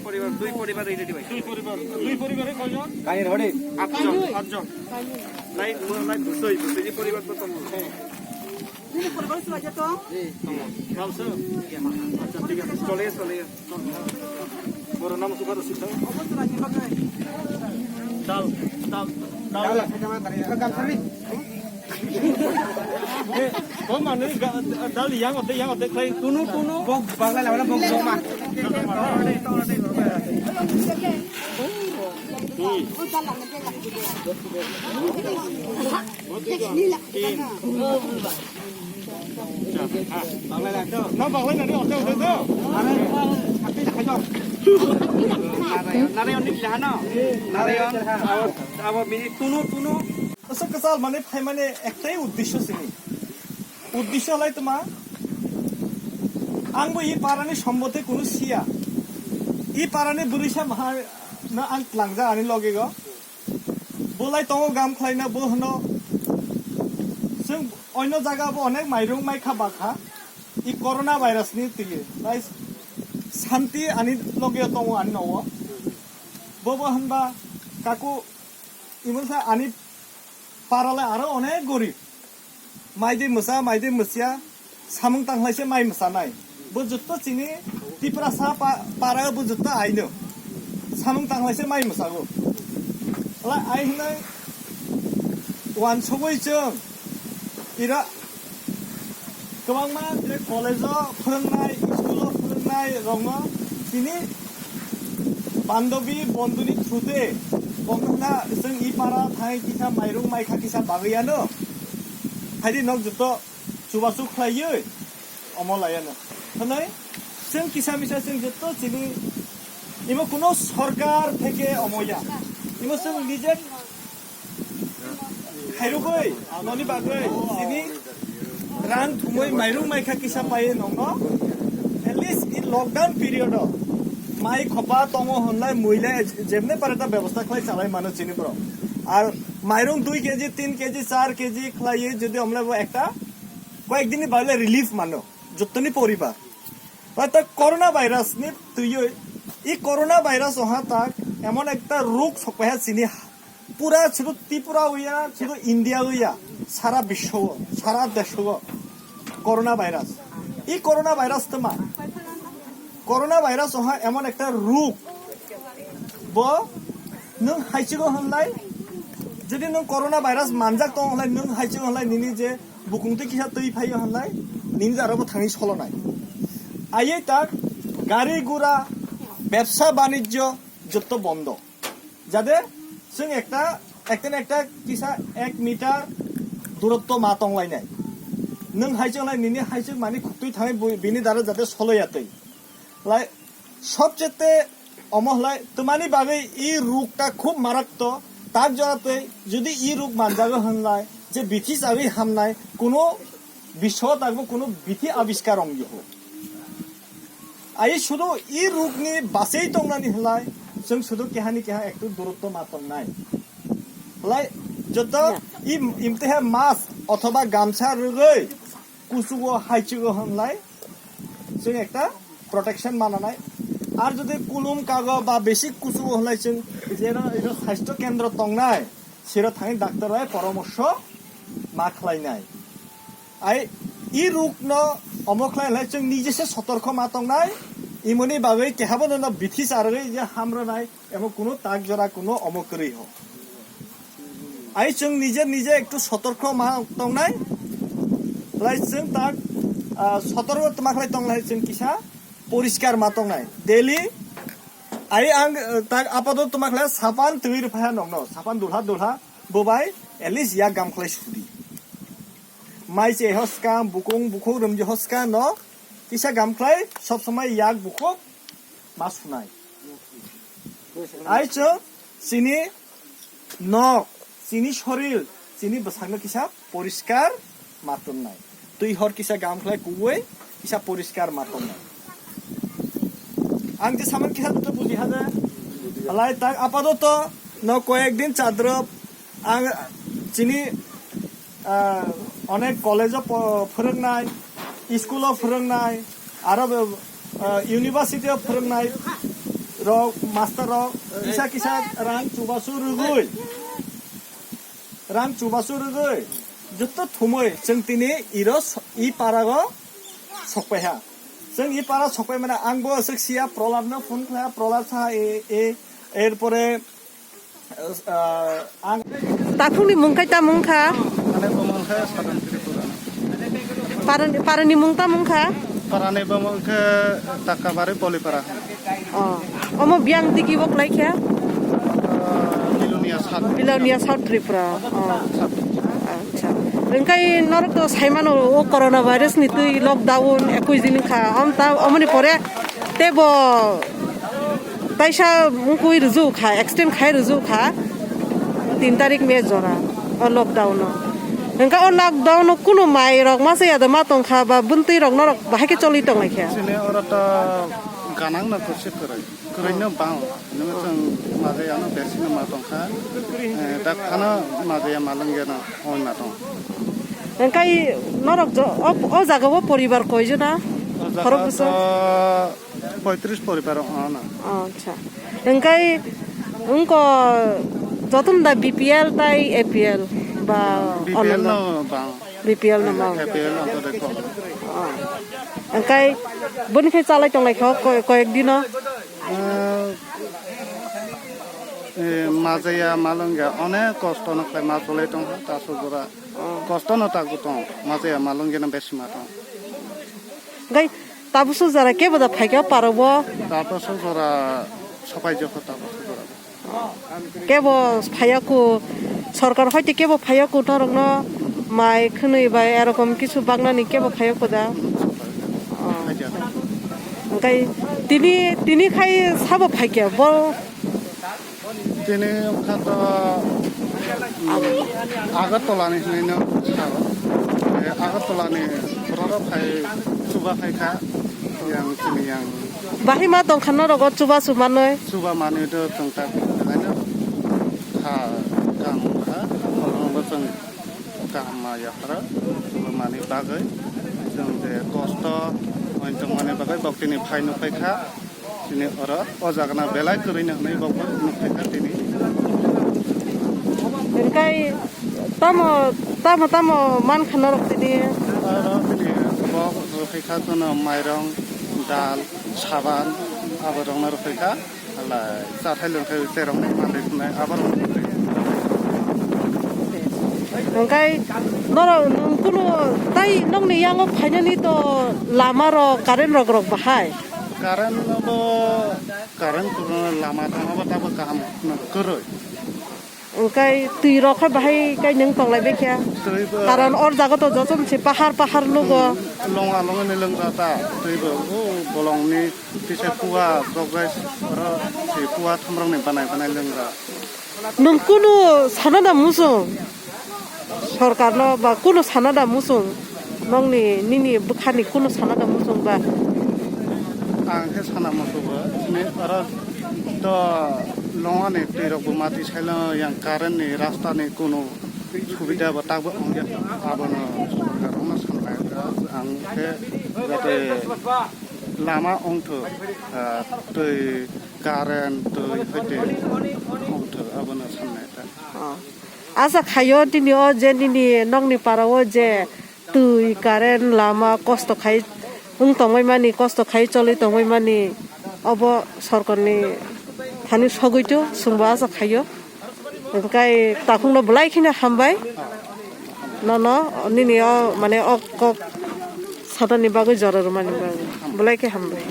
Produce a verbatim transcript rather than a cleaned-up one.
পরিবার, দুই পরিবার এই রেডি ভাই। দুই পরিবার, দুই পরিবারে কয়জন? কাহিনী হরি। আটজন, আটজন। লাইট, লাইট দুশোই, দুশোই পরিবার তো তোমার। দুই পরিবার ছিল যে তো? জি। তোমার। ভাবছো? আচ্ছা, ঠিক আছে। চলে গেছে, চলে গেছে। বড় নাম সুপার সিদ্ধ। অবশ্য রাজি হবে। ডাল, ডাল, ডাল। Kau mana ga-, dal yang ote, yang ote khlai tunu, tunu. Bok, bangla lama bok, bok ma. Hmm. Bangla lama. Na bangla nani ote ote to. Narayan ni lama na. Narayan. Abo, abo bini tunu, tunu. Aswk kwchal mane phaimani ektai uddesho sini. Uddesho lai tma? Ang bo i parani sombote kunu siya. I parani bwrwisa maha no ang tlangjak ani logego. Bo lai tongo gam khlaina bo hwno. Chwng oino jaga bo onek mairung maikha bakha. I corona virus ni twi lai santi ani logeo tongo ani nogo. Bo bo hwnba kaku imun sa ani Paralai aro onek gorib. Mai de mwsa, mai de mwsya, samung tanglaise mai mwsanai. Bo jotto chini Tiprasa pa-, para bo jotto aino. Samung tanglaise mai mwsago. Ala ai hinai wansogoi chwng ira Kwbangma je college-o phwrwngnai, school-o phwrwngnai rokno tini bandobi bonduni thute bomno hwna chwng i para thai kisa mairung maikha kisa bagwi ano. Haidi nok joto chubachu khlaiwi omo laiano. Hwnwi chwng kisa misa chwng joto chini imo kuno sorkar theke omo ya. Imo chwng nije Khairugwi, noni bagwi, sini rang thumui mairung maikha kisa pai nongno, at least in lockdown period o, mai khopa tongo honlai muilai jemne pare ta bebosta khlai chalai mano chini bro. Ar mairung dui kg, tin kg, char kg khlai jodi omlai bo ekta koyek din ni bagwi relief mano, jottoni poribar. Ba ta corona virus ni twiwi, i corona virus oha ta emon ekta rog sokpaiha chini Pura sudu Tripura oya, sudu India oya, sara biswo, sara desho corona virus. I corona virus tma? Corona virus oha emon ekta rog. Bo nwng haichigo honlai, jodi nwng corona virus manjak tong honlai, nwng haichigo honlai, nini je bukung twi kisa twi phaiyo honlai, nini jaro bo thangwi solonai. Ayei tak gari gura, bebsa banijyo jotto bondo. Jade chwng ekta, ekta na ekta kisa ek meter durotto ma tonglainai. Nwng haichwk lai nini haichwk mani khuktwi thangwi bui-, bini dara jate soloya twi. Lai sobchete omo hlai twmani bagwi i rukta khub marakto tak jora twi jodi i ruk manjago hwnlai je bithi chagwi hamnai kuno biswo takbo kuno bithi abiskar ongyo. Ai sudu i rukni basai tongnani hlai, chwng sudu kehani keha ektu durutto ma tongnai. Hlai joto i imteha mask othoba gamsa rwgwi kuchugo haichugo hwnlai, chwng ekta protection mananai. Ar jodi kulum kago ba besi kuchugo hwnlai chwng jeno ino sasthyo kendro tongnai, sero thangwi doctor bai poramorsho ma khlainai. Ai, i rukno omo khlai lai chwng nijese sotorkho ma tongnai, imoni bagwi kehabo nono bithi charwi je hamrwnai, emo kuno tak jora kuno omo kwrwi ho. Ai chwng nije nije ektu sotorkho ma tongnai, lai chwng tak, ah, sotorkho tma khlai tongnai chwng kisa poriskar ma tongnai. Daily, ai ang, eh, tak apato tma khlai sapan twi rwphaiha nokno, sapan dulha dulha, bobai at least yak gam khlai sudi. Mai che hoska, bukung, bukhuk rumji hoska no kisa gam khlai sob somai yak bukhuk ma sunai. Ai chwng chini nok, chini soril, chini bwsakno kisa poriskar ma tonnai. Twi hor kisa gam khlai kuwi kisa poriskar ma tonnai. Ang je saman kisa to buji hade. Alai tak apadoto no koyek din chadrop ang chini ah, onek college-o po-, phwrwngnai, school-o phwrwngnai, aro be-, ah, university-o phwrwngnai, Rok, master rok, kisa kisa rang chubasu rwgwi, rang chubasu rwgwi, joto thumui chwng tini iro so-, i parago sokpaiha. Chwng i para sokpai mane ang bo aswk sia Proladno phone khlaiha, Prolad sa e, e, erpore, ah, ang Takhukni mung khai tamo wngkha? Ani bumung khe Sadhan Tripura. Parani, parani mung tamo wngkha? Parani bumung khe Takabari Polipara. Oh. Omo biyang digi bo kwlai khe? Ah, Bilonia South. Bilonia South Tripura. Oh. South. Acha. Wngkai norok to saimano o corona virus ni twi lockdown ekwis din wngkha. Om ta, omoni pore teibo taisa wngkui rwjwk kha, extend khai rwjwk kha tin tarik May jora o lockdown o. Hwnkhe o lockdown o kunu mai rok masa ya da ma tongkha ba bwntwi rok norok bahai khe choli tonglai kha. Chini oro to ganang no kwrwi se kwrwi. Kwrwi no bang. Nung chwng maja ya no besi no ma tongkha. Eh, dak phano maja ya malwng ya no oi ma tong. Hwnkhe norok jo-, o, o jaga o poribar koi jona? O jaga khorok bwsa? To poitris poribar wng ano. Acha. Hwnkhe wngko jotono da B P L tai A P L ba B P L onno? No bang. B P L no ma. A P L no to de ko. Oh. Hwnkhe boni khe chalai tonglai kho ko-, koyek dino. Eh, eh, maja ya malwng ya onek kosto no khlai ma cholai tong ta sujura. Oh. Kosto no ta gutong maja ya malwng ya no besi ma tong. Hwnkhe Tabusu jora kebo da phaikha paro bo? Tabusu jora sapai jokho tabusu jora. Kebo phaiya ku, sorkar hoite kebo phaiya ku norokno mai khwnwi bai erokom kisu bagnani kebo phaiya ku da? Phaijak. Hwnkhe tini, tini khai sabo phaikha bo? Tini wngkha to, um, Agartala ni hinwi no sao. Eh, Agartala ni borok phai chuba khai kha, yang chini yang. Bahai ma tong kha norok o chuba chumanwi? Chuba manwi do tong ta, belai no kha, kaham kha, borok bo chwng kaham ma yapharo chuba manwi bagwi. Chwng je kosto, oin tong mani bagwi bok tini phai nuk khai kha. Chini oro, o jaga na belai kwrwi no hwnwi bo nuk khai kha tini. Hwnkhe tamo, tamo, tamo man kha norok tini? Oro tini bo rw khai kha jono mairong, dal, saban, abo rok no rw khai kha. Halai chathai lwng khai cherok nai manwi hwnwi abo rok no rw khai kha. Hwnkhe norok nwng kunu tai nokni yango phainani to lama rok, current rok, rok bahai? Current bo, current kwrwngno lama tangma bo tabuk kaham kwrwi. Hwnkhe twi rok khe bahai khe nwng tonglai bai khe? Twi bo. Karon or jaga to jotono se pahar pahar nugo. Hmm, longa longa ni lwngra ta twi bo, o bolongni kisa kuwa progress oro se kuwa thamrokni banai banai lwngra. Nwng kunu sana da muchung? Sorkarno ba kunu sana da muchung, nokni nini bwkhani kunu sana da muchung ba? Ang khe sana muchungo, chini oro to longani twi rok bo mati sailo yang current ni rasta ni kunu subida bo tak bo wngya, abono sorkar no sanai ang khe jate lama wngthok, ah, twi current twi hoite wngthok abono sanai ta. Oh. Asa khaio tini o je nini nokni para o je twi, current, lama kosto khai wng tongmani, kosto khai choli tongmani, obo sorkarni thani sogwi to chwngbo asa khaio. Hwnkhe takhukno belai kheno hambai. Nono nini o mane o kok sanani bagwi jora rwmani bagwi belai khe hambai.